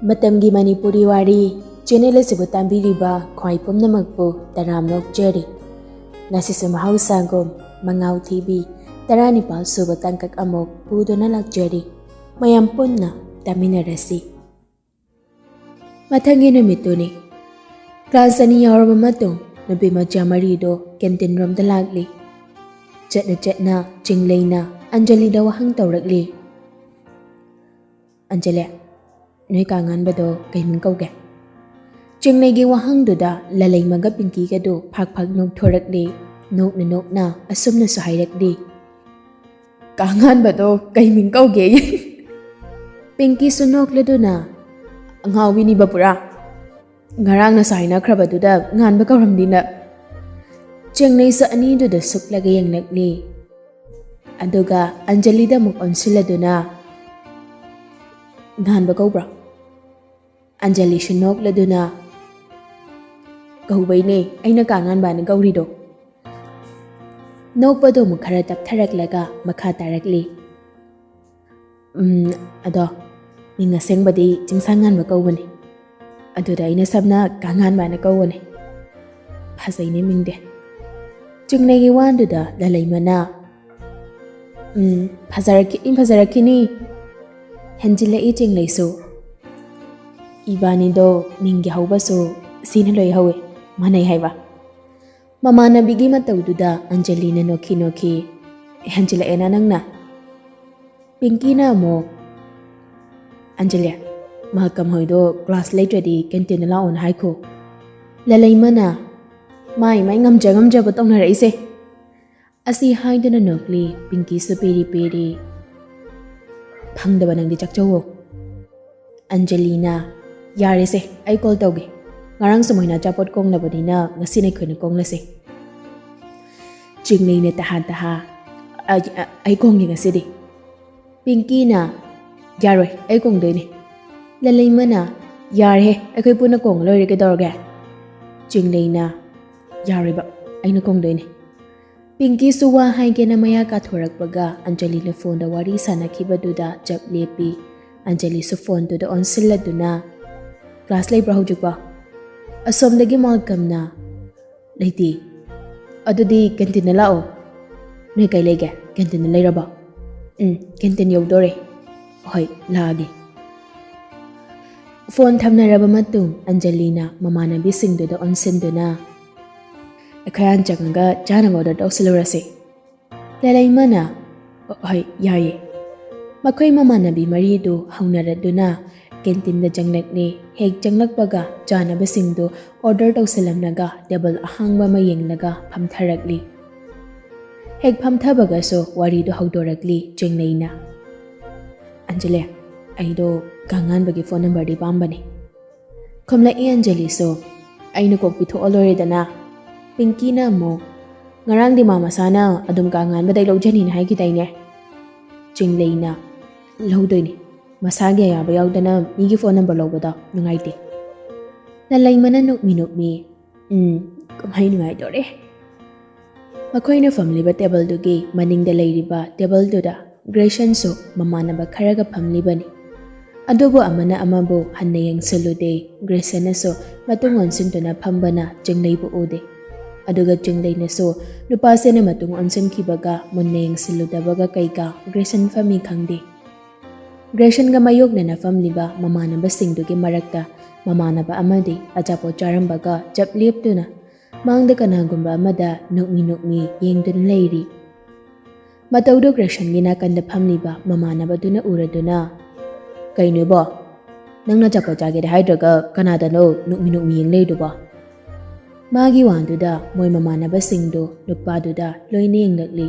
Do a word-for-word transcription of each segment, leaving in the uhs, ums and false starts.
ꯃꯇꯝꯒꯤ ꯃꯅꯤꯄꯨꯔꯤ ꯋꯥꯔꯤ ꯆꯦꯅꯦꯜ ꯑꯁꯤꯕꯨ ꯇꯥꯕꯤꯔꯤꯕ ꯈ꯭ꯋꯥꯏ ꯄꯨꯝꯅꯃꯛꯄꯨ ꯇꯔꯥꯝꯅ ꯑꯣꯛꯆꯔꯤ꯫ ꯉꯁꯤꯁꯨ ꯃꯍꯧꯁꯥꯒꯨꯝ ꯃꯉꯥꯎ ꯊꯤꯕꯤ ꯇꯔꯥꯅꯤꯄꯥꯜ ꯁꯨꯕ ꯇꯥꯡꯀꯛ ꯑꯃꯨꯛ ꯄꯨꯗꯨꯅ ꯂꯥꯛꯆꯔꯤ꯫ ꯃꯌꯥꯝ ꯄꯨꯟꯅ ꯇꯥꯃꯤꯟꯅꯔꯁꯤ꯫ ꯃꯊꯪꯒꯤ ꯅꯨꯃꯤꯠꯇꯨꯅꯤ꯫ ꯀ꯭ꯂꯥꯁ ꯑꯅꯤ ꯌꯥꯎꯔꯕ ꯃꯇꯨꯡ ꯅꯨꯄꯤ ꯃꯆꯥ ꯃꯔꯤꯗꯣ ꯀꯦꯟꯇꯤꯟ ꯔꯣꯝꯗ ꯂꯥꯛꯂꯤ꯫ ꯆꯠꯅ ꯆꯠꯅ ꯆꯤꯡꯂꯩꯅ ꯑꯟꯖꯂꯤꯗ ꯋꯥꯍꯪ ꯇꯧꯔꯛꯂꯤ꯫ "ꯑꯟꯖꯂꯤ, ꯅꯣꯏ ꯀꯥ ꯉꯥꯟꯕꯗꯣ ꯀꯩ ꯃꯤꯡ ꯀꯧꯒꯦ?" ꯆꯤꯡꯂꯩꯒꯤ ꯋꯥꯍꯪꯗꯨꯗ ꯂꯂꯩꯃꯒ ꯄꯤꯡꯀꯤꯒꯗꯨ ꯐꯥꯛ ꯐꯥꯛ ꯅꯣꯛꯊꯣꯔꯛꯂꯤ꯫ ꯅꯣꯛꯅ ꯅꯣꯛꯅ ꯑꯁꯨꯝꯅꯁꯨ ꯍꯥꯏꯔꯛꯂꯤ, "ꯀꯥ ꯉꯥꯟꯕꯗꯣ ꯀꯩ ꯃꯤꯡ ꯀꯧꯒꯦ?" ꯄꯤꯡꯀꯤꯁꯨ ꯅꯣꯛꯂꯗꯨꯅ, "ꯑꯉꯥꯎꯕꯤꯅꯤꯕ ꯄꯨꯔꯥ꯫ ꯉꯔꯥꯡꯅꯁꯨ ꯍꯥꯏꯅꯈ꯭ꯔꯕꯗꯨꯗ ꯉꯥꯟꯕ ꯀꯧꯔꯝꯅꯤꯅ?" ꯆꯤꯡꯂꯩꯁꯨ ꯑꯅꯤꯗꯨꯗ ꯁꯨꯛꯂꯒ ꯌꯦꯡꯂꯛꯂꯤ꯫ ꯑꯗꯨꯒ ꯑꯟꯖꯂꯤꯗ ꯑꯃꯨꯛ ꯑꯣꯟꯁꯤꯜꯂꯗꯨꯅ, "ꯉꯥꯟꯕ ꯀꯧꯕ꯭ꯔꯣ?" ꯑꯟꯖꯂꯤꯁꯨ ꯅꯣꯛꯂꯗꯨꯅ, "ꯀꯧꯕꯩꯅꯦ ꯑꯩꯅ ꯀꯥ ꯉꯥꯟꯕꯅ ꯀꯧꯔꯤꯗꯣ꯫" ꯅꯣꯛꯄꯗꯣ ꯑꯃꯨꯛ ꯈꯔ ꯇꯞꯊꯔꯛꯂꯒ ꯃꯈꯥ ꯇꯥꯔꯛꯂꯤ, "ꯎꯝ, ꯑꯗꯣ ꯃꯤꯡ ꯑꯁꯦꯡꯕꯗꯤ ꯆꯤꯡꯁꯥꯡ ꯉꯥꯟꯕ ꯀꯧꯕꯅꯦ꯫ ꯑꯗꯨꯗ ꯑꯩꯅ ꯁꯝꯅ ꯀꯥ ꯉꯥꯟꯕꯅ ꯀꯧꯕꯅꯦ꯫ ꯐꯖꯩꯅꯦ ꯃꯤꯡꯗꯤ꯫" ꯆꯤꯡꯂꯩꯒꯤ ꯋꯥꯗꯨꯗ ꯂꯂꯩꯃꯅ, "ꯎꯝ, ꯐꯖꯔꯛꯈꯤꯅꯤ, ꯐꯖꯔꯛꯈꯤꯅꯤ꯫" ꯍꯦꯟꯖꯤꯜꯂꯛꯏ ꯆꯤꯡꯂꯩꯁꯨ꯫ "ꯏꯕꯥꯅꯤꯗꯣ ꯃꯤꯡꯒꯤ ꯍꯧꯕꯁꯨ ꯁꯤꯅ ꯂꯣꯏ ꯍꯧꯋꯤ, ꯃꯥꯟꯅꯩ ꯍꯥꯏꯕ꯫" ꯃꯃꯥꯟꯅꯕꯤꯒꯤ ꯃꯇꯧꯗꯨꯗ ꯑꯟꯖꯂꯤꯅ ꯅꯣꯛꯈꯤ ꯅꯣꯛꯈꯤ, "ꯍꯦꯟꯖꯤꯜꯂꯛꯑꯦꯅ ꯅꯪꯅ꯫" ꯄꯤꯡꯀꯤꯅ ꯑꯃꯨꯛ, "ꯑꯟꯖꯂꯤ, ꯃꯍꯥꯛꯀꯝ ꯍꯣꯏꯗꯣ ꯀ꯭ꯂꯥꯁ ꯂꯩꯇ꯭ꯔꯗꯤ ꯀꯦꯟꯇꯤꯟꯗ ꯂꯥꯛꯑꯣꯅ ꯍꯥꯏꯈꯣ꯫" ꯂꯂꯩꯃꯅ, "ꯃꯥꯏ ꯃꯥꯏ ꯉꯝꯖ ꯉꯝꯖꯕ ꯇꯧꯅꯔꯛꯏꯁꯦ꯫" ꯑꯁꯤ ꯍꯥꯏꯗꯨꯅ ꯅꯣꯛꯂꯤ꯫ ꯄꯤꯡꯀꯤꯁꯨ ꯄꯦꯔꯤ ꯄꯦꯔꯤ, "ꯐꯪꯗꯕ ꯅꯪꯗꯤ ꯆꯥꯛꯆꯧꯋꯣ꯫" ꯑꯟꯖꯂꯤꯅ, "ꯌꯥꯔꯦꯁꯦ, ꯑꯩ ꯀꯣꯜ ꯇꯧꯒꯦ꯫ ꯉꯔꯥꯡꯁꯨ ꯃꯣꯏꯅ ꯑꯆꯥꯄꯣꯠ ꯀꯣꯡꯅꯕꯅꯤꯅ ꯉꯁꯤꯅ ꯑꯩꯈꯣꯏꯅ ꯀꯣꯡꯂꯁꯦ꯫" ꯆꯤꯡꯂꯩꯅ ꯇꯍꯥ ꯇꯍꯥ, "ꯑꯩ, ꯑꯩ ꯀꯣꯡꯒꯦ ꯉꯁꯤꯗꯤ꯫" ꯄꯤꯡꯀꯤꯅ, "ꯌꯥꯔꯣꯏ, ꯑꯩ ꯀꯣꯡꯗꯣꯏꯅꯦ꯫" ꯂꯂꯩꯃꯅ, "ꯌꯥꯔꯦꯍꯦ, ꯑꯩꯈꯣꯏ ꯄꯨꯟꯅ ꯀꯣꯡꯉ ꯂꯣꯏꯔꯦ ꯀꯩꯗꯧꯔꯒꯦ?" ꯆꯤꯡꯂꯩꯅ, "ꯌꯥꯔꯣꯏꯕ, ꯑꯩꯅ ꯀꯣꯡꯗꯣꯏꯅꯦ꯫" ꯄꯤꯡꯀꯤꯁꯨ ꯋꯥ ꯍꯥꯏꯒꯦꯅ ꯃꯌꯥ ꯀꯥꯊꯣꯔꯛꯄꯒ ꯑꯟꯖꯂꯤꯅ ꯐꯣꯟꯗ ꯋꯥꯔꯤ ꯁꯥꯟꯅꯈꯤꯕꯗꯨꯗ ꯆꯞ ꯂꯦꯞꯄꯤ꯫ ꯑꯟꯖꯂꯤꯁꯨ ꯐꯣꯟꯗꯨꯗ ꯑꯣꯟꯁꯤꯜꯂꯗꯨꯅ, "ꯀ꯭ꯂꯥꯁ ꯂꯩꯕ꯭ꯔꯥ ꯍꯧꯖꯤꯛꯄꯣ?" ꯑꯁꯣꯝꯗꯒꯤ ꯃꯥꯜꯀꯝꯅ, "ꯂꯩꯇꯦ꯫ ꯑꯗꯨꯗꯤ ꯀꯦꯟꯇꯤꯟꯗ ꯂꯥꯛꯑꯣ꯫ ꯅꯣꯏ ꯀꯩ ꯂꯩꯒꯦ? ꯀꯦꯟꯇꯤꯟꯗ ꯂꯩꯔꯕꯣ?" "ꯎꯝ, ꯀꯦꯟꯇꯤꯟ ꯌꯧꯗꯣꯔꯦ꯫ ꯍꯣꯏ, ꯂꯥꯛꯑꯒꯦ꯫" ꯐꯣꯟ ꯊꯝꯅꯔꯕ ꯃꯇꯨꯡ ꯑꯟꯖꯂꯤꯅ ꯃꯃꯥꯟꯅꯕꯤꯁꯤꯡꯗꯨꯗ ꯑꯣꯟꯁꯤꯟꯗꯨꯅ, "ꯑꯩꯈꯣꯏ ꯍꯥꯟ ꯆꯪꯉꯒ ꯆꯥꯅꯕ ꯑꯣꯔꯗꯔ ꯇꯧꯁꯤꯜꯂꯨꯔꯁꯦ꯫" ꯂꯦꯂꯩꯃꯅ, "ꯍꯣꯏ, ꯌꯥꯏꯌꯦ꯫" ꯃꯈꯣꯏ ꯃꯃꯥꯟꯅꯕꯤ ꯃꯔꯤꯗꯨ ꯍꯧꯅꯔꯗꯨꯅ ꯀꯦꯟꯇꯤꯟꯗ ꯆꯪꯂꯛꯂꯦ꯫ ꯍꯦꯛ ꯆꯪꯂꯛꯄꯒ ꯆꯥꯅꯕꯁꯤꯡꯗꯨ ꯑꯣꯔꯗꯔ ꯇꯧꯁꯤꯜꯂꯝꯂꯒ ꯇꯦꯕꯜ ꯑꯍꯥꯡꯕ ꯑꯃ ꯌꯦꯡꯂꯒ ꯐꯝꯊꯔꯛꯂꯤ꯫ ꯍꯦꯛ ꯐꯝꯊꯕꯒꯁꯨ ꯋꯥꯔꯤꯗꯨ ꯍꯧꯗꯣꯔꯛꯂꯤ ꯆꯤꯡꯂꯩꯅ꯫ "ꯑꯟꯖꯂꯤ, ꯑꯩꯗꯣ ꯀꯥꯉꯥꯟꯕꯒꯤ ꯐꯣꯟ ꯅꯝꯕꯔꯗꯤ ꯄꯥꯝꯕꯅꯦ꯫" ꯈꯨꯝꯂꯛꯏ ꯑꯟꯖꯂꯤꯁꯨ꯫ "ꯑꯩꯅ ꯀꯣꯛ ꯄꯤꯊꯣꯛꯑ ꯂꯣꯏꯔꯦꯗꯅ꯫" ꯄꯤꯡꯀꯤꯅ ꯑꯃꯨꯛ, "ꯉꯔꯥꯡꯗꯤ ꯃꯥ ꯃꯁꯥꯅ ꯑꯗꯨꯝ ꯀꯥꯉꯥꯟꯕꯗꯩ ꯂꯧꯖꯅꯤꯅ ꯍꯥꯏꯈꯤꯗꯥꯏꯅꯦ?" ꯆꯤꯡꯂꯩꯅ, "ꯂꯧꯗꯣꯏꯅꯤ꯫ ꯃꯁꯥꯒꯤ ꯑꯌꯥꯕ ꯌꯥꯎꯗꯅ ꯃꯤꯒꯤ ꯐꯣꯟ ꯅꯝꯕꯔ ꯂꯧꯕꯗꯣ ꯅꯨꯡꯉꯥꯏꯇꯦ꯫" ꯂꯂꯩꯃꯅ ꯅꯣꯛꯃꯤ ꯅꯣꯛꯃꯤ, "ꯎꯝ, ꯀꯨꯝꯍꯩ ꯅꯨꯡꯉꯥꯏꯗꯣꯔꯦ꯫" ꯃꯈꯣꯏꯅ ꯐꯝꯂꯤꯕ ꯇꯦꯕꯜꯗꯨꯒꯤ ꯃꯅꯤꯡꯗ ꯂꯩꯔꯤꯕ ꯇꯦꯕꯜꯗꯨꯗ ꯒ꯭ꯔꯦꯁꯟꯁꯨ ꯃꯃꯥꯟꯅꯕ ꯈꯔꯒ ꯐꯝꯂꯤꯕꯅꯤ꯫ ꯑꯗꯨꯕꯨ ꯑꯃꯅ ꯑꯃꯕꯨ ꯍꯟꯅ ꯌꯦꯡꯁꯤꯜꯂꯨꯗꯦ꯫ ꯒ꯭ꯔꯦꯁꯟꯅꯁꯨ ꯃꯇꯨꯡ ꯑꯣꯟꯁꯤꯟꯗꯨꯅ ꯐꯝꯕꯅ ꯆꯤꯡꯂꯩꯕꯨ ꯎꯗꯦ꯫ ꯑꯗꯨꯒ ꯆꯤꯡꯂꯩꯅꯁꯨ ꯅꯨꯄꯥꯁꯤꯅ ꯃꯇꯨꯡ ꯑꯣꯟꯁꯤꯟꯈꯤꯕꯒ ꯃꯨꯟꯅ ꯌꯦꯡꯁꯤꯜꯂꯨꯗꯕꯒ ꯀꯩꯒ ꯒ꯭ꯔꯦꯁꯟ ꯐꯝꯃꯤ ꯈꯪꯗꯦ꯫ ꯒ꯭ꯔꯦꯁꯟꯒ ꯃꯥꯌꯣꯛꯅꯅ ꯐꯝꯂꯤꯕ ꯃꯃꯥꯟꯅꯕꯁꯤꯡꯗꯨꯒꯤ ꯃꯔꯛꯇ ꯃꯃꯥꯟꯅꯕ ꯑꯃꯗꯤ ꯑꯆꯥꯄꯣꯠ ꯆꯥꯔꯝꯕꯒ ꯆꯞ ꯂꯦꯞꯇꯨꯅ ꯃꯥꯡꯗ ꯀꯅꯥꯒꯨꯝꯕ ꯑꯃꯗ ꯅꯣꯛꯃꯤ ꯅꯣꯛꯃꯤ ꯌꯦꯡꯗꯨꯅ ꯂꯩꯔꯤ꯫ ꯃꯇꯧꯗꯨ ꯒ꯭ꯔꯦꯁꯟꯒꯤ ꯅꯥꯀꯟꯗ ꯐꯝꯂꯤꯕ ꯃꯃꯥꯟꯅꯕꯗꯨꯅ ꯎꯔꯗꯨꯅ, "ꯀꯩꯅꯣꯕꯣ? ꯅꯪꯅ ꯑꯆꯥꯄꯣꯠ ꯆꯥꯒꯦꯗꯤ ꯍꯥꯏꯗ꯭ꯔꯒ ꯀꯅꯥꯗꯅꯣ ꯅꯣꯛꯃꯤ ꯅꯣꯛꯃꯤ ꯌꯦꯡ ꯂꯩꯗꯨꯕꯣ?" ꯃꯥꯒꯤ ꯋꯥꯗꯨꯗ ꯃꯣꯏ ꯃꯃꯥꯟꯅꯕꯁꯤꯡꯗꯨ ꯅꯨꯄꯥꯗꯨꯗ ꯂꯣꯏꯅ ꯌꯦꯡꯂꯛꯂꯤ꯫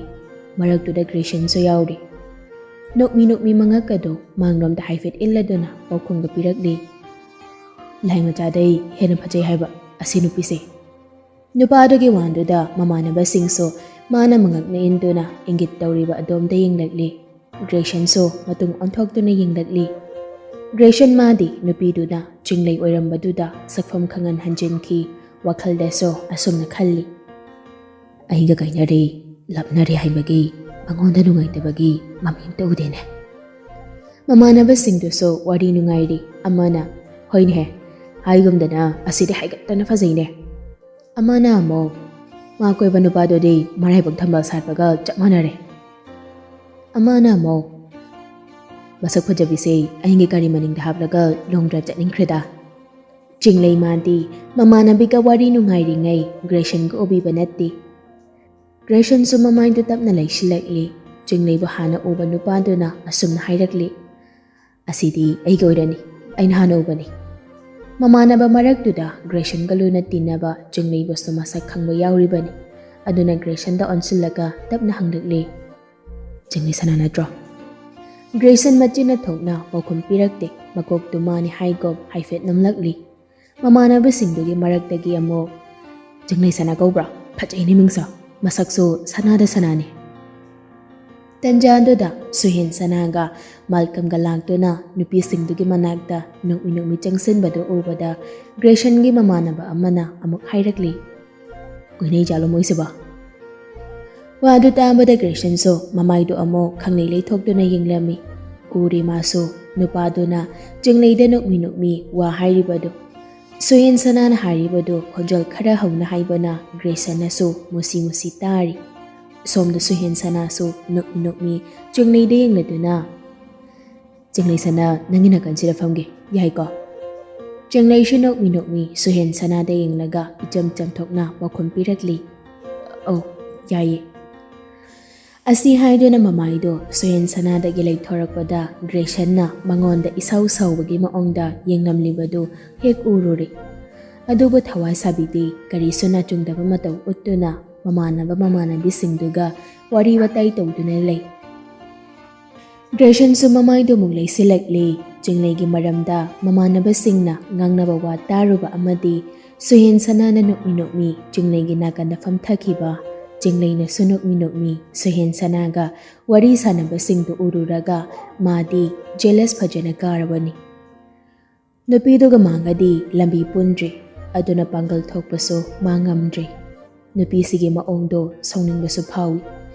ꯃꯔꯛꯇꯨꯗ ꯒ꯭ꯔꯦꯁꯟꯁꯨ ꯌꯥꯎꯔꯤ꯫ ꯅꯣꯛꯃꯤ ꯅꯣꯛꯃꯤ ꯃꯉꯛ ꯑꯗꯨ ꯃꯥꯡꯂꯣꯝꯗ ꯍꯥꯏꯐꯦꯠ ꯏꯜꯂꯗꯨꯅ ꯄꯥꯎꯈꯨꯝꯒ ꯄꯤꯔꯛꯂꯤ꯫ "ꯂꯥꯏ ꯃꯆꯥꯗꯩ ꯍꯦꯟꯅ ꯐꯖꯩ ꯍꯥꯏꯕ ꯑꯁꯤ ꯅꯨꯄꯤꯁꯦ꯫" ꯅꯨꯄꯥꯗꯨꯒꯤ ꯋꯥꯗꯨꯗ ꯃꯃꯥꯟꯅꯕꯁꯤꯡꯁꯨ ꯃꯥꯅ ꯃꯉꯛꯅ ꯏꯟꯗꯨꯅ ꯏꯪꯒꯤꯠ ꯇꯧꯔꯤꯕ ꯑꯗꯣꯝꯗ ꯌꯦꯡꯂꯛꯂꯤ꯫ ꯒ꯭ꯔꯦꯁꯟꯁꯨ ꯃꯇꯨꯡ ꯑꯣꯟꯊꯣꯛꯇꯨꯅ ꯌꯦꯡꯂꯛꯂꯤ꯫ ꯒ꯭ꯔꯦꯁꯟ ꯃꯥꯗꯤ ꯅꯨꯄꯤꯗꯨꯅ ꯆꯤꯡꯂꯩ ꯑꯣꯏꯔꯝꯕꯗꯨꯗ ꯁꯛꯐꯝ ꯈꯪꯍꯟ ꯍꯟꯖꯤꯟꯈꯤ꯫ ꯋꯥꯈꯜꯗꯁꯨ ꯑꯁꯨꯝꯅ ꯈꯜꯂꯤ, "ꯑꯩꯒ ꯀꯥꯏꯅꯔꯦ, ꯂꯥꯞꯅꯔꯦ ꯍꯥꯏꯕꯒꯤ ꯃꯉꯣꯟꯗ ꯅꯨꯡꯉꯥꯏꯇꯕꯒꯤ ꯃꯃꯤ ꯑꯝꯇ ꯎꯗꯦꯅꯦ꯫" ꯃꯃꯥꯟꯅꯕꯁꯤꯡꯗꯨꯁꯨ ꯋꯥꯔꯤ ꯅꯨꯡꯉꯥꯏꯔꯤ꯫ ꯑꯃꯅ, "ꯍꯣꯏꯅꯦꯍꯦ, ꯍꯥꯏꯒꯨꯝꯗꯅ ꯑꯁꯤꯗꯤ ꯍꯥꯏꯒꯠꯇꯅ ꯐꯖꯩꯅꯦ"꯫ ꯑꯃꯅ ꯑꯃꯨꯛ, "ꯃꯥ ꯀꯣꯏꯕ ꯅꯨꯄꯥꯗꯨꯗꯤ ꯃꯔꯥꯏꯕꯛ ꯊꯝꯕꯥꯜ ꯁꯥꯠꯄꯒ ꯆꯞ ꯃꯥꯟꯅꯔꯦ"꯫ ꯑꯃꯅ ꯑꯃꯨꯛ, "ꯃꯁꯛ ꯐꯖꯕꯤꯁꯦ ꯑꯩꯒꯤ ꯒꯥꯔꯤ ꯃꯅꯤꯡꯗ ꯍꯥꯞꯂꯒ ꯂꯣꯡꯗ꯭ꯔ ꯆꯠꯅꯤꯡꯈ꯭ꯔꯦꯗ"꯫ ꯆꯤꯡꯂꯩ ꯃꯥꯗꯤ ꯃꯃꯥꯟꯅꯕꯤꯒ ꯋꯥꯔꯤ ꯅꯨꯡꯉꯥꯏꯔꯤꯉꯩ ꯒ꯭ꯔꯦꯁꯟꯒ ꯎꯕꯤꯕ ꯅꯠꯇꯦ꯫ ꯒ꯭ꯔꯦꯁꯟꯁꯨ ꯃꯃꯥꯏꯗꯨ ꯇꯞꯅ ꯂꯩꯁꯤꯜꯂꯛꯂꯤ꯫ ꯆꯤꯡꯂꯩꯕꯨ ꯍꯥꯟꯅ ꯎꯕ ꯅꯨꯄꯥꯗꯨꯅ ꯑꯁꯨꯝꯅ ꯍꯥꯏꯔꯛꯂꯤ, "ꯑꯁꯤꯗꯤ ꯑꯩꯒꯤ ꯑꯣꯏꯔꯅꯤ, ꯑꯩꯅ ꯍꯥꯟꯅ ꯎꯕꯅꯤ"꯫ ꯃꯃꯥꯟꯅꯕ ꯃꯔꯛꯇꯨꯗ ꯒ꯭ꯔꯦꯁꯟꯒ ꯂꯨꯅ ꯇꯤꯟꯅꯕ ꯆꯤꯡꯂꯩꯕꯨꯁꯨ ꯃꯁꯛ ꯈꯪꯕ ꯌꯥꯎꯔꯤꯕꯅꯤ꯫ ꯑꯗꯨꯅ ꯒ꯭ꯔꯦꯁꯟꯗ ꯑꯣꯟꯁꯤꯜꯂꯒ ꯇꯞꯅ ꯍꯪꯂꯛꯂꯤ, "ꯆꯤꯡꯂꯩ ꯁꯅꯥ ꯅꯠꯇ꯭ꯔꯣ?" ꯒ꯭ꯔꯦꯁꯟ ꯃꯆꯤꯟꯅ ꯊꯣꯛꯅ ꯄꯥꯎꯈꯨꯝ ꯄꯤꯔꯛꯇꯦ꯫ ꯃꯀꯣꯛꯇꯨ ꯃꯥꯅꯤ ꯍꯥꯏꯒꯨꯝ ꯍꯥꯏꯐꯦꯠ ꯅꯝꯂꯛꯂꯤ꯫ ꯃꯃꯥꯟꯅꯕꯁꯤꯡꯗꯨꯒꯤ ꯃꯔꯛꯇꯒꯤ ꯑꯃꯨꯛ, "ꯆꯤꯡꯂꯩ ꯁꯅꯥ ꯀꯧꯕ꯭ꯔꯥ? ꯐꯖꯩꯅꯦ ꯃꯤꯡꯁꯨ꯫ ꯃꯁꯛꯁꯨ ꯁꯅꯥꯗ ꯁꯅꯥꯅꯤ"꯫ ꯇꯟꯖꯥꯗꯨꯗ ꯁꯨꯍꯦꯟ ꯁꯅꯥꯒ ꯃꯥꯜꯀꯝꯒ ꯂꯥꯛꯇꯨꯅ ꯅꯨꯄꯤꯁꯤꯡꯗꯨꯒꯤ ꯃꯅꯥꯛꯇ ꯅꯣꯛꯃꯤ ꯅꯣꯛꯃꯤ ꯆꯪꯁꯤꯟꯕꯗꯨ ꯎꯕꯗ ꯒ꯭ꯔꯦꯁꯟꯒꯤ ꯃꯃꯥꯟꯅꯕ ꯑꯃꯅ ꯑꯃꯨꯛ ꯍꯥꯏꯔꯛꯂꯤ, "ꯀꯣꯏꯅꯩ ꯖꯥꯠꯂꯣ ꯃꯣꯏꯁꯤꯕꯣ?" ꯋꯥꯗꯨ ꯇꯥꯕꯗ ꯒ꯭ꯔꯦꯁꯟꯁꯨ ꯃꯃꯥꯏꯗꯨ ꯑꯃꯨꯛ ꯈꯪꯂꯩ ꯂꯩꯊꯣꯛꯇꯨꯅ ꯌꯦꯡꯂꯝꯃꯤ꯫ ꯎꯔꯦ ꯃꯥꯁꯨ ꯅꯨꯄꯥꯗꯨꯅ ꯆꯤꯡꯂꯩꯗ ꯅꯣꯛꯃꯤ ꯅꯣꯛꯃꯤ ꯋꯥ ꯍꯥꯏꯔꯤꯕꯗꯨ꯫ ꯁꯨꯍꯦꯟ ꯁꯅꯥꯅ ꯍꯥꯏꯔꯤꯕꯗꯨ ꯈꯣꯟꯖꯦꯜ ꯈꯔ ꯍꯧꯅ ꯍꯥꯏꯕꯅ ꯒ꯭ꯔꯦꯁꯟꯅꯁꯨ ꯃꯨꯁꯤ ꯃꯨꯁꯤ ꯇꯥꯔꯤ꯫ ꯁꯣꯝꯗ ꯁꯨꯍꯦꯟ ꯁꯅꯥꯁꯨ ꯅꯣꯛꯃꯤ ꯅꯣꯛꯃꯤ ꯆꯤꯡꯂꯩꯗ ꯌꯦꯡꯂꯗꯨꯅ, "ꯆꯤꯡꯂꯩ ꯁꯅꯥ, ꯅꯪꯒꯤ ꯅꯥꯀꯟꯁꯤꯗ ꯐꯝꯒꯦ, ꯌꯥꯏꯀꯣ?" ꯆꯤꯡꯂꯩꯁꯨ ꯅꯣꯛꯃꯤ ꯅꯣꯛꯃꯤ ꯁꯨꯍꯦꯟ ꯁꯅꯥꯗ ꯌꯦꯡꯂꯒ ꯏꯆꯝ ꯆꯝꯊꯣꯛꯅ ꯄꯥꯎꯈꯨꯝ ꯄꯤꯔꯛꯂꯤ, "ꯑꯧ, ꯌꯥꯏꯌꯦ"꯫ ꯑꯁꯤ ꯍꯥꯏꯗꯨꯅ ꯃꯃꯥꯏꯗꯣ ꯁꯨꯍꯦꯟ ꯁꯅꯥꯗꯒꯤ ꯂꯩꯊꯣꯔꯛꯄꯗ ꯒ꯭ꯔꯦꯁꯟꯅ ꯃꯉꯣꯟꯗ ꯏꯁꯧ ꯁꯧꯕꯒꯤ ꯃꯑꯣꯡꯗ ꯌꯦꯡꯂꯝꯂꯤꯕꯗꯨ ꯍꯦꯛ ꯎꯔꯨꯔꯦ꯫ ꯑꯗꯨꯕꯨ ꯊꯋꯥꯏ ꯁꯥꯕꯤꯗꯤ ꯀꯔꯤꯁꯨ ꯅꯥꯆꯨꯡꯗꯕ ꯃꯇꯧ ꯎꯠꯇꯨꯅ ꯃꯃꯥꯟꯅꯕ ꯃꯃꯥꯟꯅꯕꯤꯁꯤꯡꯗꯨꯒ ꯋꯥꯔꯤ ꯋꯥꯇꯥꯏ ꯇꯧꯗꯨꯅ ꯂꯩ꯫ ꯒ꯭ꯔꯦꯁꯟꯁꯨ ꯃꯃꯥꯏꯗꯨ ꯑꯃꯨꯛ ꯂꯩꯁꯤꯜꯂꯛꯂꯤ꯫ ꯆꯤꯡꯂꯩꯒꯤ ꯃꯔꯝꯗ ꯃꯃꯥꯟꯅꯕꯁꯤꯡꯅ ꯉꯥꯡꯅꯕ ꯋꯥ ꯇꯥꯔꯨꯕ ꯑꯃꯗꯤ ꯁꯨꯍꯦꯟ ꯁꯅꯥꯅ ꯅꯣꯛꯃꯤ ꯅꯣꯛꯃꯤ ꯆꯤꯡꯂꯩꯒꯤ ꯅꯥꯀꯟꯗ ꯐꯝꯊꯈꯤꯕ, ꯆꯤꯡꯂꯩꯅꯁꯨ ꯅꯣꯛꯃꯤ ꯅꯣꯛꯃꯤ ꯁꯨꯍꯦꯟ ꯁꯅꯥꯒ ꯋꯥꯔꯤ ꯁꯥꯟꯅꯕꯁꯤꯡꯗꯨ ꯎꯔꯨꯔꯒ ꯃꯥꯗꯤ ꯖꯦꯂꯁ ꯐꯖꯅ ꯀꯥꯔꯕꯅꯤ꯫ ꯅꯨꯄꯤꯗꯨꯒ ꯃꯥꯒꯗꯤ ꯂꯝꯕꯤ ꯄꯨꯟꯗ꯭ꯔꯤ, ꯑꯗꯨꯅ ꯄꯥꯡꯒꯜ ꯊꯣꯛꯄꯁꯨ ꯃꯥ ꯉꯝꯗ꯭ꯔꯤ꯫ ꯅꯨꯄꯤꯁꯤꯒꯤ ꯃꯑꯣꯡꯗꯣ ꯁꯥꯎꯅꯤꯡꯕꯁꯨ ꯐꯥꯎꯏ꯫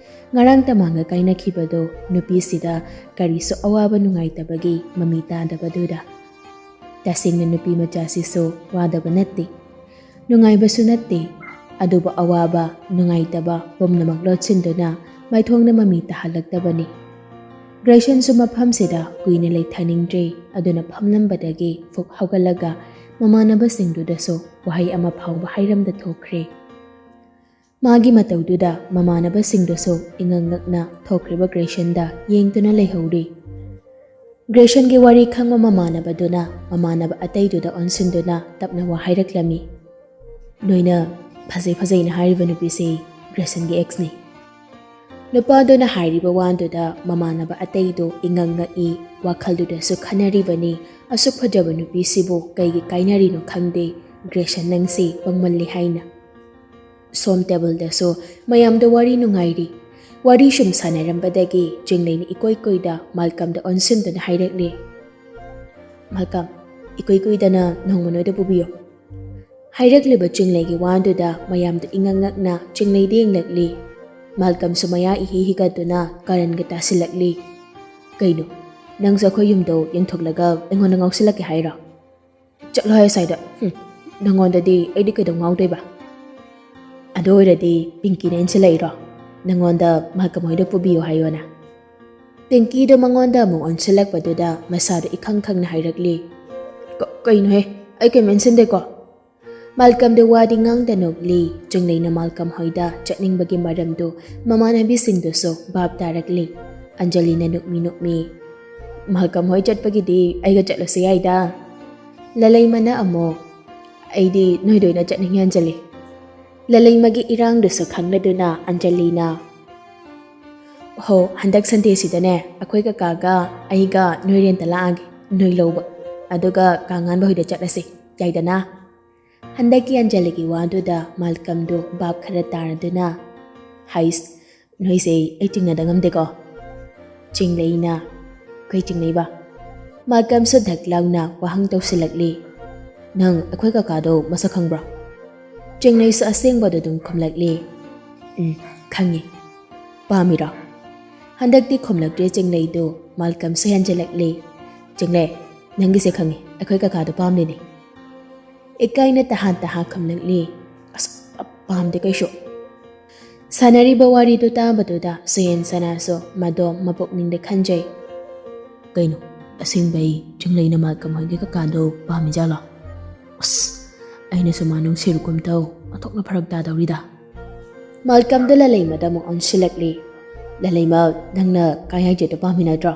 ꯉꯔꯥꯡ ꯇꯃꯥꯡꯒ ꯀꯥꯏꯅꯈꯤꯕꯗꯣ ꯅꯨꯄꯤꯁꯤꯗ ꯀꯔꯤꯁꯨ ꯑꯋꯥꯕ ꯅꯨꯡꯉꯥꯏꯇꯕꯒꯤ ꯃꯃꯤ ꯇꯥꯗꯕꯗꯨꯗ꯫ ꯇꯁꯦꯡꯅ ꯅꯨꯄꯤ ꯃꯆꯥꯁꯤꯁꯨ ꯋꯥꯗꯕ ꯅꯠꯇꯦ꯫ ꯅꯨꯡꯉꯥꯏꯕꯁꯨ ꯅꯠꯇꯦ꯫ ꯑꯗꯨꯕꯨ ꯑꯋꯥꯕ, ꯅꯨꯡꯉꯥꯏꯇꯕ ꯄꯨꯝꯅꯃꯛ ꯂꯣꯠꯁꯤꯟꯗꯨꯅ ꯃꯥꯏꯊꯣꯡꯅ ꯃꯃꯤ ꯇꯥꯍꯜꯂꯛꯇꯕꯅꯤ꯫ ꯒ꯭ꯔꯦꯁꯟꯁꯨ ꯃꯐꯝꯁꯤꯗ ꯀꯨꯏꯅ ꯂꯩꯊꯅꯤꯡꯗ꯭ꯔꯦ꯫ ꯑꯗꯨꯅ ꯐꯝꯂꯝꯕꯗꯒꯤ ꯐꯨꯛ ꯍꯧꯒꯠꯂꯒ ꯃꯃꯥꯟꯅꯕꯁꯤꯡꯗꯨꯗꯁꯨ ꯋꯥꯍꯩ ꯑꯃ ꯐꯥꯎꯕ ꯍꯥꯏꯔꯝꯗ ꯊꯣꯛꯈ꯭ꯔꯦ꯫ ꯃꯥꯒꯤ ꯃꯇꯧꯗꯨꯗ ꯃꯃꯥꯟꯅꯕꯁꯤꯡꯗꯨꯁꯨ ꯏꯉꯛ ꯉꯛꯅ ꯊꯣꯛꯈ꯭ꯔꯤꯕ ꯒ꯭ꯔꯦꯁꯟꯗ ꯌꯦꯡꯗꯨꯅ ꯂꯩꯍꯧꯔꯤ꯫ ꯒ꯭ꯔꯦꯁꯟꯒꯤ ꯋꯥꯔꯤ ꯈꯪꯕ ꯃꯃꯥꯟꯅꯕꯗꯨꯅ ꯃꯃꯥꯟꯅꯕ ꯑꯇꯩꯗꯨꯗ ꯑꯣꯟꯁꯤꯟꯗꯨꯅ ꯇꯞꯅ ꯋꯥ ꯍꯥꯏꯔꯛꯂꯝꯃꯤ꯫ "ꯅꯣꯏꯅ ꯐꯖꯩ ꯐꯖꯩꯅ ꯍꯥꯏꯔꯤꯕ ꯅꯨꯄꯤꯁꯤ ꯒ꯭ꯔꯦꯁꯟꯒꯤ ꯑꯦꯛꯁꯅꯤ꯫" ꯅꯨꯄꯥꯗꯨꯅ ꯍꯥꯏꯔꯤꯕ ꯋꯥꯗꯨꯗ ꯃꯃꯥꯟꯅꯕ ꯑꯇꯩꯗꯨ ꯏꯉꯛ ꯉꯛꯏ, ꯋꯥꯈꯜꯗꯨꯗꯁꯨ ꯈꯟꯅꯔꯤꯕꯅꯤ, "ꯑꯁꯨꯛ ꯐꯖꯕ ꯅꯨꯄꯤꯁꯤꯕꯨ ꯀꯩꯒꯤ ꯀꯥꯏꯅꯔꯤꯅꯣ ꯈꯪꯗꯦ, ꯒ꯭ꯔꯦꯁꯟ ꯅꯪꯁꯤ ꯄꯪꯃꯜꯂꯤ" ꯍꯥꯏꯅ꯫ ꯁꯣꯝ ꯇꯦꯕꯜꯗꯁꯨ ꯃꯌꯥꯝꯗꯣ ꯋꯥꯔꯤ ꯅꯨꯡꯉꯥꯏꯔꯤ꯫ ꯋꯥꯔꯤ ꯁꯨꯝ ꯁꯥꯟꯅꯔꯝꯕꯗꯒꯤ ꯆꯤꯡꯂꯩꯅ ꯏꯀꯣꯏ ꯀꯣꯏꯗ ꯃꯥꯜꯀꯝꯗ ꯑꯣꯟꯁꯤꯟꯗꯨꯅ ꯍꯥꯏꯔꯛꯂꯤ, "ꯃꯥꯜꯀꯝ, ꯏꯀꯨꯏ ꯀꯨꯏꯗꯅ ꯅꯣꯡꯃ ꯅꯣꯏꯗ ꯄꯨꯕꯤꯌꯨ꯫" ꯍꯥꯏꯔꯛꯂꯤꯕ ꯆꯤꯡꯂꯩꯒꯤ ꯋꯥꯗꯨꯗ ꯃꯌꯥꯝꯗꯣ ꯏꯉꯛ ꯉꯛꯅ ꯆꯤꯡꯂꯩꯗ ꯌꯦꯡꯂꯛꯂꯤ꯫ ꯃꯥꯜꯀꯝꯁꯨ ꯃꯌꯥ ꯏꯍꯤ ꯍꯤꯒꯠꯇꯨꯅ ꯀꯥꯔꯟꯒ ꯇꯥꯁꯤꯜꯂꯛꯂꯤ꯫ "ꯀꯩꯅꯣ, ꯅꯪꯁꯨ ꯑꯩꯈꯣꯏ ꯌꯨꯝꯗꯣ ꯌꯦꯡꯊꯣꯛꯂꯒ ꯑꯩꯉꯣꯟꯗ ꯉꯥꯎꯁꯤꯜꯂꯛꯀꯦ ꯍꯥꯏꯔꯣ? ꯆꯠꯂꯣ ꯍꯥꯏ ꯁ꯭ꯋꯥꯏꯗ꯫ ꯍꯨꯝ, ꯅꯪꯉꯣꯟꯗꯗꯤ ꯑꯩꯗꯤ ꯀꯩꯗꯧ ꯉꯥꯎꯗꯣꯏꯕ? ꯑꯗꯨ ꯑꯣꯏꯔꯗꯤ ꯄꯤꯡꯀꯤꯅ ꯏꯟꯁꯤꯜꯂꯛꯏꯔꯣ? ꯅꯪꯉꯣꯟꯗ ꯃꯥꯜꯀꯝ ꯍꯣꯏꯗ ꯄꯨꯕꯤꯌꯨ ꯍꯥꯏꯌꯣꯅ?" ꯄꯤꯡꯀꯤꯗꯣ ꯃꯉꯣꯟꯗ ꯑꯃꯨꯛ ꯑꯣꯟꯁꯤꯜꯂꯛꯄꯗꯨꯗ ꯃꯁꯥꯗꯣ ꯏꯈꯪ ꯈꯪꯅ ꯍꯥꯏꯔꯛꯂꯤ, "ꯀ-, ꯀꯩꯅꯣꯍꯦ? ꯑꯩ ꯀꯩꯝ ꯏꯟꯁꯤꯟꯗꯦꯀꯣ?" ꯃꯥꯜꯀꯝꯗꯣ ꯋꯥꯗꯤ ꯉꯥꯡꯗ ꯅꯣꯛꯂꯤ꯫ ꯆꯤꯡꯂꯩꯅ ꯃꯥꯜꯀꯝ ꯍꯣꯏꯗ ꯆꯠꯅꯤꯡꯕꯒꯤ ꯃꯔꯝꯗꯨ ꯃꯃꯥꯟꯅꯕꯤꯁꯤꯡꯗꯨꯁꯨ ꯚꯥꯞ ꯇꯥꯔꯛꯂꯤ꯫ ꯑꯟꯖꯂꯤꯅ ꯅꯣꯛꯃꯤ ꯅꯣꯛꯃꯤ, "ꯃꯥꯜꯀꯝ ꯍꯣꯏ ꯆꯠꯄꯒꯤꯗꯤ ꯑꯩꯒ ꯆꯠꯂꯁꯨ ꯌꯥꯏꯗ꯫" ꯂꯂꯩꯃꯅ ꯑꯃꯨꯛ, "ꯑꯩꯗꯤ ꯅꯣꯏꯗ ꯑꯣꯏꯅ ꯆꯠꯅꯤꯡꯉꯦ, ꯑꯟꯖꯂꯤ꯫" ꯂꯂꯩꯃꯒꯤ ꯏꯔꯥꯡꯗꯨꯁꯨ ꯈꯪꯂꯗꯨꯅ ꯑꯟꯖꯂꯤꯅ, "ꯍꯣ, ꯍꯟꯗꯛ ꯁꯟꯗꯦꯁꯤꯗꯅꯦ ꯑꯩꯈꯣꯏ ꯀꯀꯥꯒ ꯑꯩꯒ ꯅꯣꯏ ꯔꯦꯟꯇ ꯂꯥꯛꯑꯒꯦ, ꯅꯣꯏ ꯂꯧꯕ꯫ ꯑꯗꯨꯒ ꯀꯥꯉꯥꯟꯕ ꯍꯣꯏꯗ ꯆꯠꯂꯁꯤ, ꯌꯥꯏꯗꯅ?" ꯍꯟꯗꯛꯀꯤ ꯑꯟꯖꯂꯤꯒꯤ ꯋꯥꯗꯨꯗ ꯃꯥꯜꯀꯝꯗꯨ ꯚꯥꯞ ꯈꯔ ꯇꯥꯔꯗꯨꯅ, "ꯍꯥꯏꯁ, ꯅꯣꯏꯁꯦ ꯑꯩ ꯆꯤꯡꯅꯗ ꯉꯝꯗꯦꯀꯣ꯫" ꯆꯤꯡꯂꯩꯅ, "ꯀꯩ ꯆꯤꯡꯅꯩꯕ?" ꯃꯥꯜꯀꯝꯁꯨ ꯙꯛ ꯂꯥꯎꯅ ꯋꯥꯍꯪ ꯇꯧꯁꯤꯜꯂꯛꯂꯤ, "ꯅꯪ ꯑꯩꯈꯣꯏ ꯀꯀꯥꯗꯣ ꯃꯁꯛ ꯈꯪꯕ꯭ꯔꯣ?" ꯆꯤꯡꯂꯩꯁꯨ ꯑꯁꯦꯡꯕꯗꯨ ꯑꯗꯨꯝ ꯈꯨꯝꯂꯛꯂꯤ, "ꯎꯝ, ꯈꯪꯉꯤ꯫" "ꯄꯥꯝꯃꯤꯔꯣ?" ꯍꯟꯗꯛꯇꯤ ꯈꯨꯝꯂꯛꯇ꯭ꯔꯦ ꯆꯤꯡꯂꯩꯗꯨ꯫ ꯃꯥꯜꯀꯝꯁꯨ ꯍꯦꯟꯖꯜꯂꯛꯂꯦ꯫ "ꯆꯤꯡꯂꯩ, ꯅꯪꯒꯤꯁꯦ ꯈꯪꯉꯤ, ꯑꯩꯈꯣꯏ ꯀꯀꯥꯗꯣ ꯄꯥꯝꯂꯤꯅꯤ꯫" ꯏꯀꯥꯏꯅ ꯇꯍꯥꯟ ꯇꯍꯥꯟ ꯈꯨꯝꯂꯛꯂꯤ꯫ "ꯑꯁ, ꯄꯥꯝꯗꯦ ꯀꯩꯁꯨ꯫" ꯁꯥꯟꯅꯔꯤꯕ ꯋꯥꯔꯤꯗꯨ ꯇꯥꯕꯗꯨꯗ ꯁꯨꯌꯦꯟ ꯁꯅꯥꯁꯨ ꯃꯗꯣ ꯃꯄꯨꯛꯅꯤꯡꯗ ꯈꯟꯖꯩ꯫ "ꯀꯩꯅꯣ, ꯑꯁꯦꯡꯕꯩ ꯆꯤꯡꯂꯩꯅ ꯃꯥꯜꯀꯝ ꯍꯣꯏꯒꯤ ꯀꯀꯥꯗꯣ ꯄꯥꯝꯃꯤꯖꯥꯠꯂꯣ? ꯑꯁ, ꯑꯩꯅꯁꯨ ꯃꯥ ꯅꯨꯡꯁꯤꯔꯨꯒꯨꯝ ꯇꯧ, ꯑꯣꯟꯊꯣꯛꯅ ꯐꯔꯛ ꯇꯥꯗꯧꯔꯤꯗ꯫" ꯃꯥꯜꯀꯝꯗꯣ ꯂꯂꯩꯃꯗ ꯑꯃꯨꯛ ꯑꯣꯟꯁꯤꯜꯂꯛꯂꯤ꯫ "ꯂꯂꯩꯃ, ꯅꯪꯅ ꯀꯥ ꯌꯥꯏꯖꯦꯠꯇꯣ ꯄꯥꯝꯃꯤ ꯅꯠꯇ꯭ꯔꯣ?"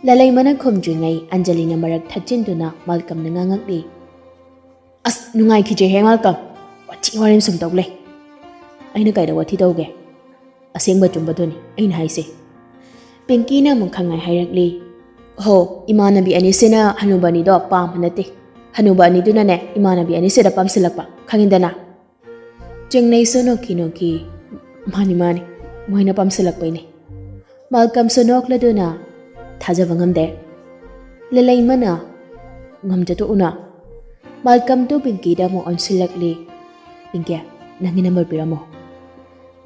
ꯂꯂꯩꯃꯅ ꯈꯨꯝꯗ꯭ꯔꯤꯉꯩ ꯑꯟꯖꯂꯤꯅ ꯃꯔꯛ ꯊꯠꯆꯤꯟꯗꯨꯅ ꯃꯥꯜꯀꯝꯗ ꯉꯥꯡꯉꯛꯂꯤ꯫ "ꯑꯁ, ꯅꯨꯡꯉꯥꯏꯈꯤꯗ꯭ꯔꯦꯍꯦ ꯃꯥꯜꯀꯝ, ꯋꯥꯊꯤ ꯋꯥꯔꯦꯝ ꯁꯨꯝ ꯇꯧ ꯂꯩ꯫" "ꯑꯩꯅ ꯀꯩꯗ ꯋꯥꯊꯤ ꯇꯧꯒꯦ? ꯑꯁꯦꯡꯕ ꯑꯆꯨꯝꯕꯗꯨꯅꯤ ꯑꯩꯅ ꯍꯥꯏꯁꯦ꯫" ꯄꯤꯡꯀꯤꯅ ꯑꯃꯨꯛ ꯈꯪꯉꯥꯏ ꯍꯥꯏꯔꯛꯂꯤ꯫ "ꯍꯣ, ꯏꯃꯥꯟꯅꯕꯤ ꯑꯅꯤꯁꯤꯅ ꯍꯅꯨꯕ ꯑꯅꯤꯗꯣ ꯄꯥꯝꯕ ꯅꯠꯇꯦ꯫ ꯍꯅꯨꯕ ꯑꯅꯤꯗꯨꯅꯅꯦ ꯏꯃꯥꯟꯅꯕꯤ ꯑꯅꯤꯁꯤꯗ ꯄꯥꯝꯁꯤꯜꯂꯛꯄ, ꯈꯪꯉꯤꯗꯅ?" ꯆꯤꯡꯂꯩꯁꯨ ꯅꯣꯛꯈꯤ ꯅꯣꯛꯈꯤ꯫ "ꯃꯥꯅꯤ ꯃꯥꯅꯤ, ꯃꯣꯏꯅ ꯄꯥꯝꯁꯤꯜꯂꯛꯄꯩꯅꯦ꯫" ꯃꯥꯜꯀꯝꯁꯨ ꯅꯣꯛꯂꯗꯨꯅ, "ꯊꯥꯖꯕ ꯉꯝꯗꯦ꯫" ꯂꯂꯩꯃꯅ, "ꯉꯝꯖꯗꯣꯛꯎꯅ꯫" ꯃꯥꯜꯀꯝꯗꯨ ꯄꯤꯡꯀꯤꯗ ꯑꯃꯨꯛ ꯑꯣꯟꯁꯤꯜꯂꯛꯂꯤ꯫ "ꯄꯤꯡꯀꯤ, ꯅꯪꯒꯤ ꯅꯝꯕꯔ ꯄꯤꯔꯝꯃꯣ꯫"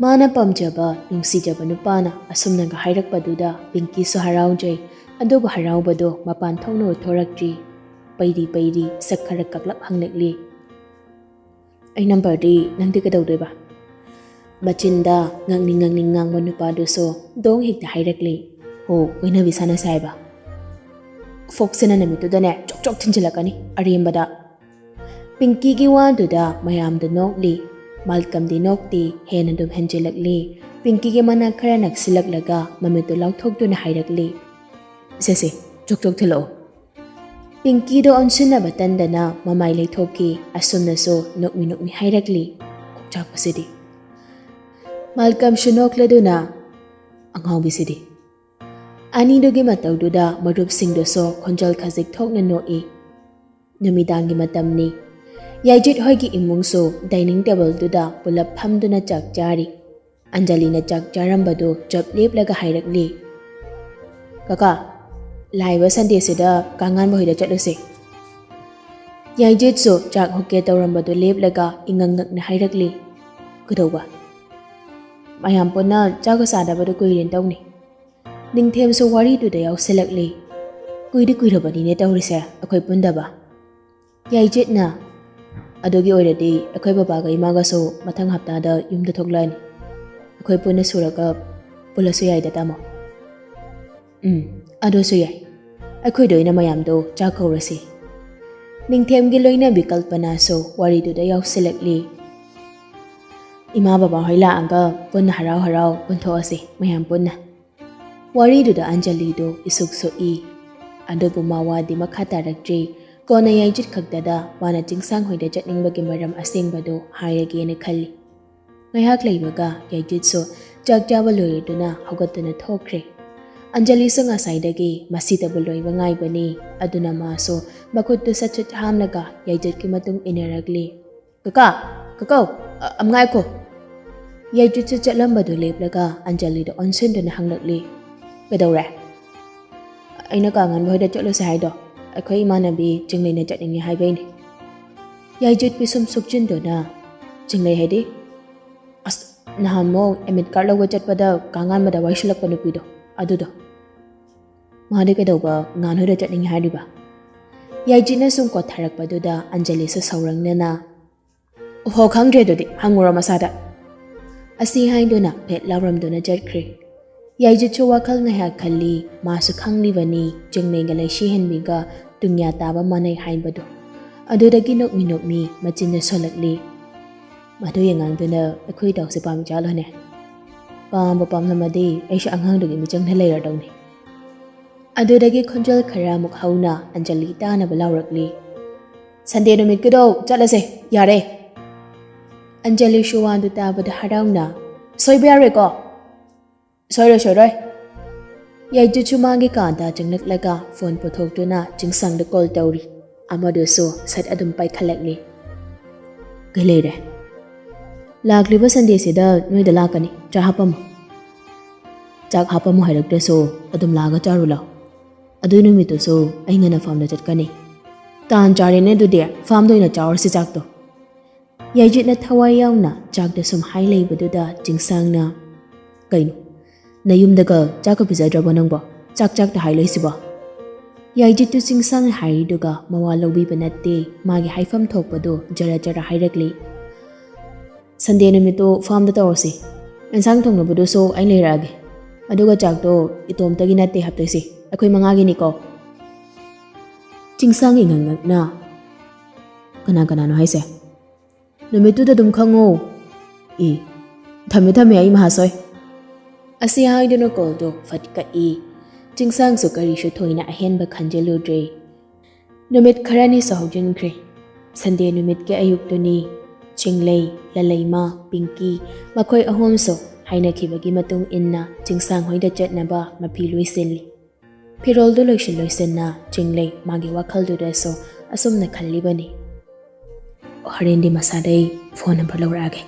ꯃꯥꯅ ꯄꯥꯝꯖꯕ, ꯅꯨꯡꯁꯤꯖꯕ ꯅꯨꯄꯥꯅ ꯑꯁꯨꯝꯅꯒ ꯍꯥꯏꯔꯛꯄꯗꯨꯗ ꯄꯤꯡꯀꯤꯁꯨ ꯍꯔꯥꯎꯖꯩ꯫ ꯑꯗꯨꯕꯨ ꯍꯔꯥꯎꯕꯗꯣ ꯃꯄꯥꯟ ꯊꯣꯛꯅ ꯎꯠꯊꯣꯔꯛꯇ꯭ꯔꯤ꯫ ꯄꯩꯔꯤ ꯄꯩꯔꯤ ꯁꯛ ꯈꯔ ꯀꯛꯂꯞ ꯍꯪꯂꯛꯂꯤ꯫ "ꯑꯩ ꯅꯝꯕꯔꯗꯤ ꯅꯪꯗꯤ ꯀꯩꯗꯧꯗꯣꯏꯕ?" ꯃꯆꯤꯟꯗ ꯉꯥꯡꯅꯤꯡ ꯉꯥꯡꯅꯤꯡ ꯉꯥꯡꯕ ꯅꯨꯄꯥꯗꯨꯁꯨ ꯗꯣꯡ ꯍꯦꯛꯇ ꯍꯥꯏꯔꯛꯂꯤ꯫ "ꯍꯣ, ꯀꯣꯏꯅꯕꯤ ꯁꯥꯟꯅꯁꯦ ꯍꯥꯏꯕ? ꯐꯣꯛꯁꯤꯅ ꯅꯨꯃꯤꯠꯇꯨꯗꯅꯦ ꯆꯣꯛ ꯆꯣꯛ ꯊꯤꯟꯖꯤꯜꯂꯛꯀꯅꯤ ꯑꯔꯦꯝꯕꯗ꯫" ꯄꯤꯡꯀꯤꯒꯤ ꯋꯥꯗꯨꯗ ꯃꯌꯥꯝꯗꯨ ꯅꯣꯛꯂꯤ꯫ ꯃꯥꯜꯀꯝꯗꯤ ꯅꯣꯛꯇꯦ, ꯍꯦꯟꯅ ꯑꯗꯨꯝ ꯍꯦꯟꯖꯤꯜꯂꯛꯂꯤ꯫ ꯄꯤꯡꯀꯤꯒꯤ ꯃꯅꯥꯛ ꯈꯔ ꯅꯛꯁꯤꯜꯂꯛꯂꯒ ꯃꯃꯤꯠꯇꯨ ꯂꯥꯎꯊꯣꯛꯇꯨꯅ ꯍꯥꯏꯔꯛꯂꯤ, "ꯁꯦ ꯁꯦ, ꯆꯣꯛ ꯆꯣꯛ ꯊꯤꯜꯂꯛꯑꯣ꯫" ꯄꯤꯡꯀꯤꯗꯣ ꯑꯣꯟꯁꯤꯟꯅꯕ ꯇꯟꯗꯅ ꯃꯃꯥꯏ ꯂꯩꯊꯣꯛꯈꯤ꯫ ꯑꯁꯨꯝꯅꯁꯨ ꯅꯣꯛꯃꯤ ꯅꯣꯛꯃꯤ ꯍꯥꯏꯔꯛꯂꯤ꯫ ꯀꯣꯛꯆꯥꯛꯄꯁꯤꯗꯤ꯫ ꯃꯥꯜꯀꯝꯁꯨ ꯅꯣꯛꯂꯗꯨꯅ, "ꯑꯉꯥꯎꯕꯤꯁꯤꯗꯤ꯫" ꯑꯅꯤꯗꯨꯒꯤ ꯃꯇꯧꯗꯨꯗ ꯃꯔꯨꯞꯁꯤꯡꯗꯨꯁꯨ ꯈꯣꯟꯖꯦꯜ ꯈꯖꯤꯛ ꯊꯣꯛꯅ ꯅꯣꯛꯏ꯫ ꯅꯨꯃꯤꯗꯥꯡꯒꯤ ꯃꯇꯝꯅꯤ꯫ ꯌꯥꯏꯖꯤꯠ ꯍꯣꯏꯒꯤ ꯏꯃꯨꯡꯁꯨ ꯗꯥꯏꯅꯤꯡ ꯇꯦꯕꯜꯗꯨꯗ ꯄꯨꯂꯞ ꯐꯝꯗꯨꯅ ꯆꯥꯛ ꯆꯥꯔꯤ꯫ ꯑꯟꯖꯂꯤꯅ ꯆꯥꯛ ꯆꯥꯔꯝꯕꯗꯨ ꯆꯞ ꯂꯦꯞꯂꯒ ꯍꯥꯏꯔꯛꯂꯤ, "ꯀꯀꯥ, ꯂꯥꯛꯏꯕ ꯁꯟꯗꯦꯁꯤꯗ ꯀꯥꯉꯥꯟꯕ ꯍꯣꯏꯗ ꯆꯠꯂꯨꯁꯦ꯫" ꯌꯥꯏꯖꯤꯠꯁꯨ ꯆꯥꯛ ꯍꯨꯛꯀꯦ ꯇꯧꯔꯝꯕꯗꯨ ꯂꯦꯞꯂꯒ ꯏꯉꯛ ꯉꯛꯅ ꯍꯥꯏꯔꯛꯂꯤ, "ꯀꯩꯗꯧꯕ?" ꯃꯌꯥꯝ ꯄꯨꯟꯅ ꯆꯥꯛꯀ ꯆꯥꯗꯕꯗꯣ ꯀꯨꯏꯔꯦꯅ ꯇꯧꯅꯤ꯫ ꯅꯤꯡꯊꯦꯝꯁꯨ ꯋꯥꯔꯤꯗꯨꯗ ꯌꯥꯎꯁꯤꯜꯂꯛꯂꯤ꯫ ꯀꯨꯏꯗꯤ ꯀꯨꯏꯔꯕꯅꯤꯅꯦ ꯇꯧꯔꯤꯁꯦ ꯑꯩꯈꯣꯏ ꯄꯨꯟꯗꯕ꯫ ꯌꯥꯏꯖꯤꯠꯅ, "ꯑꯗꯨꯒꯤ ꯑꯣꯏꯔꯗꯤ ꯑꯩꯈꯣꯏ ꯕꯕꯥꯒ ꯏꯃꯥꯒꯁꯨ ꯃꯊꯪ ꯍꯞꯇꯥꯗ ꯌꯨꯝꯗ ꯊꯣꯛꯂꯛꯑꯅꯤ꯫ ꯑꯩꯈꯣꯏ ꯄꯨꯟꯅ ꯁꯨꯔꯒ ꯄꯨꯜꯂꯁꯨ ꯌꯥꯏꯗ ꯇꯥꯃꯣ?" "ꯎꯝ, ꯑꯗꯨꯁꯨ ꯌꯥꯏ꯫ ꯑꯩꯈꯣꯏꯗ ꯑꯣꯏꯅ ꯃꯌꯥꯝꯗꯣ ꯆꯥꯛ ꯀꯧꯔꯁꯤ꯫" ꯅꯤꯡꯊꯦꯝꯒꯤ ꯂꯣꯏꯅꯕꯤ ꯀꯜꯄꯅꯥꯁꯨ ꯋꯥꯔꯤꯗꯨꯗ ꯌꯥꯎꯁꯤꯜꯂꯛꯂꯤ꯫ "ꯏꯃꯥ ꯕꯕꯥ ꯍꯣꯏ ꯂꯥꯛꯑꯒ ꯄꯨꯟꯅ ꯍꯔꯥꯎ ꯍꯔꯥꯎ ꯄꯨꯟꯊꯣꯛꯑꯁꯤ ꯃꯌꯥꯝ ꯄꯨꯟꯅ꯫" ꯋꯥꯔꯤꯗꯨꯗ ꯑꯟꯖꯂꯤꯗꯨ ꯏꯁꯨꯛ ꯁꯨꯛꯏ꯫ ꯑꯗꯨꯕꯨ ꯃꯥ ꯋꯥꯗꯤ ꯃꯈꯥ ꯇꯥꯔꯛꯇ꯭ꯔꯤ꯫ ꯀꯣꯟꯅ ꯌꯥꯏꯖꯤꯠ ꯈꯛꯇꯗ ꯃꯥꯅ ꯆꯤꯡꯁꯥꯡ ꯍꯣꯏꯗ ꯆꯠꯅꯤꯡꯕꯒꯤ ꯃꯔꯝ ꯑꯁꯦꯡꯕꯗꯨ ꯍꯥꯏꯔꯒꯦꯅ ꯈꯜꯂꯤ꯫ ꯉꯥꯏꯍꯥꯛ ꯂꯩꯕꯒ ꯌꯥꯏꯖꯤꯠꯁꯨ ꯆꯥꯛ ꯆꯥꯕ ꯂꯣꯏꯔꯗꯨꯅ ꯍꯧꯒꯠꯇꯨꯅ ꯊꯣꯛꯈ꯭ꯔꯦ꯫ ꯑꯟꯖꯂꯤꯁꯨ ꯉꯁꯥꯏꯗꯒꯤ ꯃꯁꯤꯗꯕꯨ ꯂꯣꯏꯕ ꯉꯥꯏꯕꯅꯤ꯫ ꯑꯗꯨꯅ ꯃꯥꯁꯨ ꯃꯈꯨꯠꯇꯨ ꯁꯠ ꯁꯠ ꯍꯥꯝꯂꯒ ꯌꯥꯏꯖꯤꯠꯀꯤ ꯃꯇꯨꯡ ꯏꯟꯅꯔꯛꯂꯤ꯫ "ꯀꯀꯥ, ꯀꯀꯧ, ꯑ-, ꯑꯝ ꯉꯥꯏꯈꯣ꯫" ꯌꯥꯏꯖꯤꯠꯁꯨ ꯆꯠꯂꯝꯕꯗꯨ ꯂꯦꯞꯂꯒ ꯑꯟꯖꯂꯤꯗ ꯑꯣꯟꯁꯤꯟꯗꯨꯅ ꯍꯪꯂꯛꯂꯤ꯫ "ꯀꯩꯗꯧꯔꯦ?" "ꯑꯩꯅ ꯀꯥꯉꯥꯟꯕ ꯍꯣꯏꯗ ꯆꯠꯂꯨꯁꯦ ꯍꯥꯏꯗꯣ, ꯑꯩꯈꯣꯏ ꯏꯃꯥꯟꯅꯕꯤ ꯆꯤꯡꯂꯩꯅ ꯆꯠꯅꯤꯡꯉꯦ ꯍꯥꯏꯕꯩꯅꯦ꯫" ꯌꯥꯏꯖꯤꯠ ꯄꯤꯁꯨꯝ ꯁꯨꯛꯆꯤꯟꯗꯨꯅ, "ꯆꯤꯡꯂꯩ ꯍꯥꯏꯗꯤ?" "ꯑꯁ, ꯅꯍꯥꯟꯃꯨꯛ ꯑꯦꯗꯃꯤꯠ ꯀꯥꯔꯗ ꯂꯧꯕ ꯆꯠꯄꯗ ꯀꯥꯉꯥꯟꯕꯗ ꯋꯥꯏꯁꯤꯜꯂꯛꯄ ꯅꯨꯄꯤꯗꯣ, ꯑꯗꯨꯗꯣ꯫" "ꯃꯥꯗꯤ ꯀꯩꯗꯧꯕ ꯉꯥꯟ ꯍꯣꯏꯗ ꯆꯠꯅꯤꯡꯉꯦ ꯍꯥꯏꯔꯤꯕ?" ꯌꯥꯏꯖꯤꯠꯅ ꯁꯨꯝ ꯀꯣꯠꯊꯔꯛꯄꯗꯨꯗ ꯑꯟꯖꯂꯤꯁꯨ ꯁꯥꯎꯔꯪꯅꯅ, "ꯑꯣꯍꯣ, ꯈꯪꯗ꯭ꯔꯦ ꯑꯗꯨꯗꯤ, ꯍꯪꯉꯨꯔꯣ ꯃꯁꯥꯗ꯫" ꯑꯁꯤ ꯍꯥꯏꯗꯨꯅ ꯐꯦꯠ ꯂꯥꯎꯔꯝꯗꯨꯅ ꯆꯠꯈ꯭ꯔꯦ꯫ ꯌꯥꯏꯖꯤꯠꯁꯨ ꯋꯥꯈꯜ ꯉꯥꯏꯍꯥꯛ ꯈꯜꯂꯤ꯫ ꯃꯥꯁꯨ ꯈꯪꯂꯤꯕꯅꯤ ꯆꯤꯡꯂꯩꯒ ꯂꯩꯁꯤ ꯍꯦꯟꯕꯤꯒ ꯗꯨꯅꯤꯌꯥ ꯇꯥꯕ ꯃꯥꯟꯅꯩ ꯍꯥꯏꯕꯗꯨ꯫ ꯑꯗꯨꯗꯒꯤ ꯅꯣꯛꯃꯤ ꯅꯣꯛꯃꯤ ꯃꯆꯤꯟꯅ ꯁꯣꯜꯂꯛꯂꯤ꯫ "ꯃꯗꯨꯒꯤ ꯑꯉꯥꯡꯗꯨꯅ ꯑꯩꯈꯣꯏ ꯏꯇꯥꯎꯁꯦ ꯄꯥꯝꯃꯤ ꯖꯥꯠꯂꯣꯅꯦ? ꯄꯥꯝꯕ ꯄꯥꯝꯂꯝꯃꯗꯤ ꯑꯩꯁꯨ ꯑꯉꯥꯡꯗꯨꯒꯤ ꯃꯤꯆꯪꯗ ꯂꯩꯔꯗꯧꯅꯤ꯫" ꯑꯗꯨꯗꯒꯤ ꯈꯣꯟꯖꯦꯜ ꯈꯔ ꯑꯃꯨꯛ ꯍꯧꯅ ꯑꯟꯖꯂꯤ ꯇꯥꯅꯕ ꯂꯥꯎꯔꯛꯂꯤ꯫ "ꯁꯟꯗꯦ ꯅꯨꯃꯤꯠꯀꯤꯗꯣ ꯆꯠꯂꯁꯦ, ꯌꯥꯔꯦ꯫" ꯑꯟꯖꯂꯤꯁꯨ ꯋꯥꯗꯨ ꯇꯥꯕꯗ ꯍꯔꯥꯎꯅ, "ꯁꯣꯏꯕ ꯌꯥꯔꯣꯏꯀꯣ?" "ꯁꯣꯏꯔꯣꯏ, ꯁꯣꯏꯔꯣꯏ꯫" ꯌꯥꯏꯖꯤꯠꯁꯨ ꯃꯥꯒꯤ ꯀꯥꯗ ꯆꯪꯂꯛꯂꯒ ꯐꯣꯟ ꯄꯨꯊꯣꯛꯇꯨꯅ ꯆꯤꯡꯁꯥꯡꯗ ꯀꯣꯜ ꯇꯧꯔꯤ꯫ ꯑꯃꯗꯨꯁꯨ ꯁꯠ ꯑꯗꯨꯝ ꯄꯥꯏꯈꯠꯂꯛꯂꯤ꯫ "ꯀꯩ ꯂꯩꯔꯦ?" "ꯂꯥꯛꯂꯤꯕ ꯁꯟꯗꯦꯁꯤꯗ ꯅꯣꯏꯗ ꯂꯥꯛꯀꯅꯤ, ꯆꯥꯛ ꯍꯥꯞꯄꯝꯃꯨ꯫" "ꯆꯥꯛ ꯍꯥꯞꯄꯝꯃꯨ ꯍꯥꯏꯔꯛꯇ꯭ꯔꯁꯨ ꯑꯗꯨꯝ ꯂꯥꯛꯑꯒ ꯆꯥꯔꯨ ꯂꯥꯎ꯫ ꯑꯗꯨ ꯅꯨꯃꯤꯠꯇꯨꯁꯨ ꯑꯩ ꯉꯟꯅ ꯐꯥꯝꯗ ꯆꯠꯀꯅꯤ꯫" "ꯇꯥꯟ ꯆꯥꯔꯦꯅꯦ, ꯑꯗꯨꯗꯤ ꯐꯥꯝꯗ ꯑꯣꯏꯅ ꯆꯥꯔꯨꯔꯁꯤ ꯆꯥꯛꯇꯣ꯫" ꯌꯥꯏꯖꯤꯠꯅ ꯊꯋꯥꯏ ꯌꯥꯎꯅ ꯆꯥꯛꯇ ꯁꯨꯝ ꯍꯥꯏ ꯂꯩꯕꯗꯨꯗ ꯆꯤꯡꯁꯥꯡꯅ, "ꯀꯩꯅꯣ, ꯅꯌꯨꯝꯗꯒ ꯆꯥꯛꯀ ꯄꯤꯖꯗ꯭ꯔꯕꯣ ꯅꯪꯕꯣ? ꯆꯥꯛ ꯆꯥꯛꯇ ꯍꯥꯏ ꯂꯩꯁꯤꯕꯣ?" ꯌꯥꯏꯖꯤꯠꯇꯨ ꯆꯤꯡꯁꯥꯡꯅ ꯍꯥꯏꯔꯤꯗꯨꯒ ꯃꯋꯥ ꯂꯧꯕꯤꯕ ꯅꯠꯇꯦ, ꯃꯥꯒꯤ ꯍꯥꯏꯐꯝ ꯊꯣꯛꯄꯗꯨ ꯖꯔ ꯖꯔ ꯍꯥꯏꯔꯛꯂꯤ꯫ "ꯁꯟꯗꯦ ꯅꯨꯃꯤꯠꯇꯨ ꯐꯥꯔꯝꯗ ꯇꯧꯔꯁꯤ꯫ ꯑꯦꯟꯁꯥꯡ ꯊꯣꯡꯅꯕꯗꯨꯁꯨ ꯑꯩ ꯂꯩꯔꯛꯑꯒꯦ꯫ ꯑꯗꯨꯒ ꯆꯥꯛꯇꯣ ꯏꯇꯣꯝꯇꯒꯤ ꯅꯠꯇꯦ ꯍꯥꯞꯇꯣꯏꯁꯤ, ꯑꯩꯈꯣꯏ ꯃꯉꯥꯒꯤꯅꯤꯀꯣ?" ꯆꯤꯡꯁꯥꯡ ꯏꯉꯛ ꯉꯛꯅ, "ꯀꯅꯥ ꯀꯅꯥꯅꯣ ꯍꯥꯏꯁꯦ?" "ꯅꯨꯃꯤꯠꯇꯨꯗ ꯑꯗꯨꯝ ꯈꯪꯉꯣ꯫ ꯑꯦ, ꯊꯝꯃꯦ ꯊꯝꯃꯦ, ꯑꯩ ꯃꯍꯥꯁꯣꯏ꯫" ꯑꯁꯤ ꯍꯥꯏꯗꯨꯅ ꯀꯣꯜꯗꯣ ꯐꯠ ꯀꯛꯏ꯫ ꯆꯤꯡꯁꯥꯡꯁꯨ ꯀꯔꯤꯁꯨ ꯊꯣꯏꯅ ꯑꯍꯦꯟꯕ ꯈꯟꯖꯤꯜꯂꯨꯗ꯭ꯔꯦ꯫ ꯅꯨꯃꯤꯠ ꯈꯔꯅꯤꯁꯨ ꯍꯧꯖꯤꯟꯈ꯭ꯔꯦ꯫ ꯁꯟꯗꯦ ꯅꯨꯃꯤꯠꯀꯤ ꯑꯌꯨꯛꯇꯨꯅꯤ꯫ ꯆꯤꯡꯂꯩ, ꯂꯂꯩꯃ, ꯄꯤꯡꯀꯤ, ꯃꯈꯣꯏ ꯑꯍꯨꯝꯁꯨ ꯍꯥꯏꯅꯈꯤꯕꯒꯤ ꯃꯇꯨꯡ ꯏꯟꯅ ꯆꯤꯡꯁꯥꯡ ꯍꯣꯏꯗ ꯆꯠꯅꯕ ꯃꯐꯤ ꯂꯣꯏꯁꯤꯜꯂꯤ꯫ ꯐꯤꯔꯣꯜꯗꯨ ꯂꯣꯏꯁꯤꯟ ꯂꯣꯏꯁꯤꯟꯅ ꯆꯤꯡꯂꯩ ꯃꯥꯒꯤ ꯋꯥꯈꯜꯗꯨꯗꯁꯨ ꯑꯁꯨꯝꯅ ꯈꯜꯂꯤꯕꯅꯤ, "ꯍꯣꯔꯦꯟꯗꯤ ꯃꯁꯥꯗꯩ ꯐꯣꯟ ꯅꯝꯕꯔ ꯂꯧꯔꯛꯑꯒꯦ,